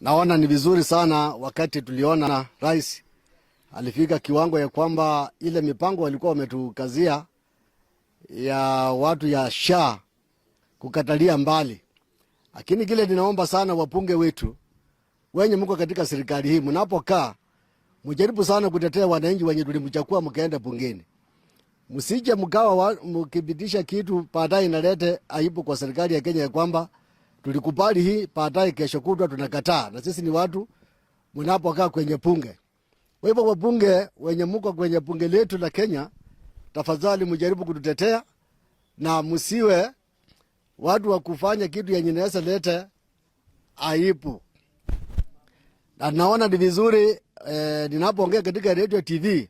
Naona ni vizuri sana wakati tuliona rais alifika kiwango ya kwamba ile mipango walikuwa wametukazia ya watu ya SHA kukatalia mbali, lakini kile ninaomba sana wabunge wetu wenye mko katika serikali hii, mnapokaa mjaribu sana kutetea wananchi wenye tulimchagua mkaenda bungeni. Msije mkawa mkipitisha kitu baadaye inalete aibu kwa serikali ya Kenya ya kwamba tulikubali hii, baadaye kesho kutwa tunakataa. Na sisi ni watu mnapokaa kwenye bunge. Kwa hivyo wabunge wenye mko kwenye bunge letu la Kenya, tafadhali mjaribu kututetea na msiwe watu wa kufanya kitu yenye inaweza leta aibu. Na naona ni vizuri ninapoongea katika radio TV,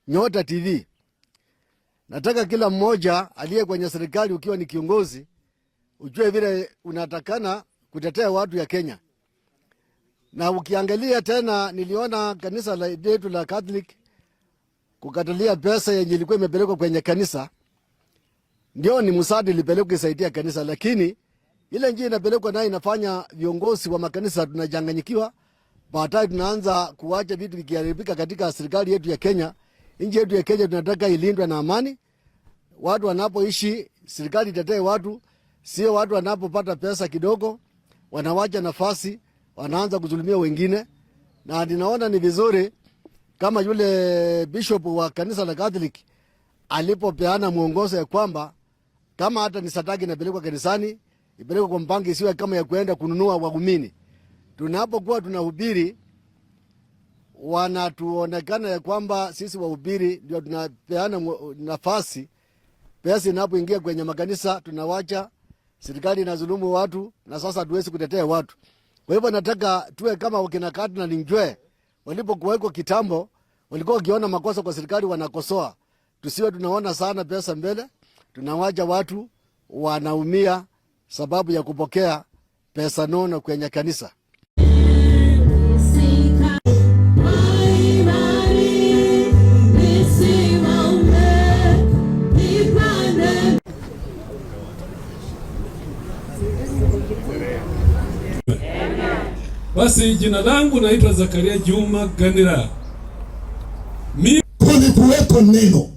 Nyota TV, nataka kila mmoja aliye kwenye serikali, ukiwa ni kiongozi, ujue vile unatakana kutetea watu ya Kenya. Na ukiangalia tena, niliona kanisa letu la Catholic kukatalia pesa yenye ilikuwa imepelekwa kwenye kanisa. Ndio ni msaada ilipelekwa isaidia kanisa, lakini ile njia inapelekwa nayo inafanya viongozi wa makanisa tunachanganyikiwa. Baadaye tunaanza kuacha vitu vikiharibika katika serikali yetu ya Kenya. Nchi yetu ya Kenya tunataka ilindwe na amani. Watu wanapoishi, serikali itetee watu, sio watu wanapopata pesa kidogo wanawacha nafasi, wanaanza kudhulumia wengine. Na ninaona ni vizuri kama yule bishop wa kanisa la Catholic alipopeana mwongozo ya kwamba kama hata ni sadaka inapelekwa kanisani, ipelekwe kwa mpango, isiwe kama ya kuenda kununua waumini. Tunapokuwa tunahubiri, wanatuonekana ya kwamba sisi wahubiri ndio tunapeana nafasi. Pesa inapoingia kwenye makanisa tunawacha, serikali inadhulumu watu, na sasa hatuwezi kutetea watu. Kwa hivyo nataka tuwe kama wakina Cardinal Njue walipokuwekwa kitambo, walikuwa wakiona makosa kwa serikali wanakosoa. Tusiwe tunaona sana pesa mbele, tunawacha watu wanaumia sababu ya kupokea pesa nono kwenye kanisa. Basi jina langu naitwa Zakaria Juma Ganira. Kulikuweko neno,